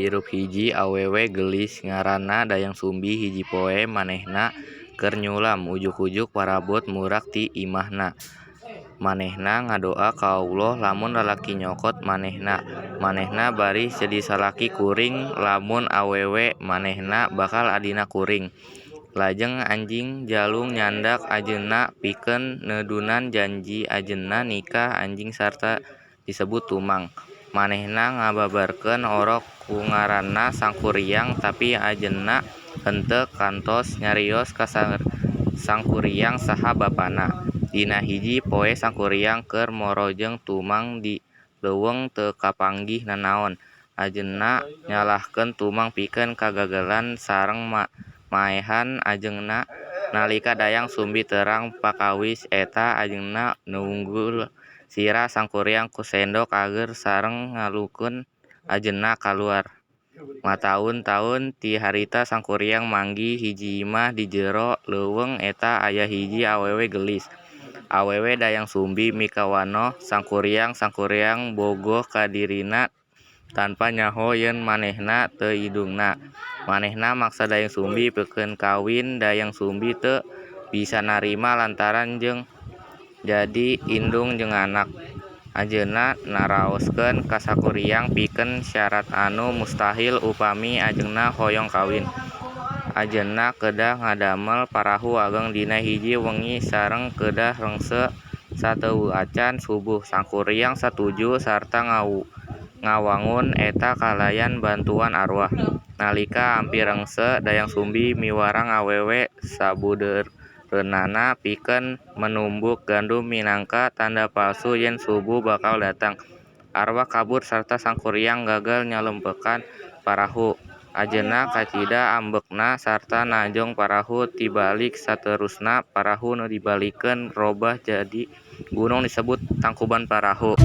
Hirup hiji awewe geulis ngaranna Dayang Sumbi. Hiji poe manehna keur nyulam ujug-ujug parabot murag ti imahna. Manehna ngadoa ka Alloh lamun lalaki nyokot manehna, manehna baris jadi salaki kuring lamun awewe manehna bakal adina kuring. Lajeng anjing jalung nyandak anjeunna pikeun neudunan janji anjeunna nikah anjing sarta disebut Tumang. Manehna ngababarkeun orok ku ngaran Sangkuriang tapi anjeunna henteu kantos nyarios ka Sangkuriang saha bapana. Dina hiji poe Sangkuriang keur morojeng Tumang di leuweung teu kapanggih nanaon. Anjeunna nyalahkeun Tumang pikeun kagagalan sareng maehan anjeunna nalika Dayang Sumbi terang pakawis eta anjeunna nunggul sirah Sangkuriang ku sendok ager sareng ngalukeun anjeunna kaluar. Mataun-taun ti harita Sangkuriang manggih hiji imah di jero leuweung eta aya hiji awewe geulis. Awewe Dayang Sumbi mikawanoh Sangkuriang. Sangkuriang bogoh ka dirina tanpa nyaho yen manehna teu indungna. Manehna maksa Dayang Sumbi pikeun kawin. Dayang Sumbi teu bisa narima lantaran geus jadi indung jeung anak. Anjeunna naraoskeun ka Sangkuriang pikeun syarat anu mustahil upami anjeunna hoyong kawin. Anjeunna kedah ngadamel parahu ageng dina hiji wengi sareng kedah rengse sateuacan subuh. Sangkuriang satuju sarta ngawangun eta kalayan bantuan arwah. Nalika ampir rengse Dayang Sumbi miwarang awewe sabudeureunana pikeun menumbuk gandum minangka tanda palsu yen subuh bakal datang. Arwah kabur sarta Sangkuriang gagal nyalempekan parahu. Anjeunna kacida ambekna sarta najong parahu tibalik. Saterusna parahu nu dibalikeun robah jadi gunung disebut Tangkuban Parahu.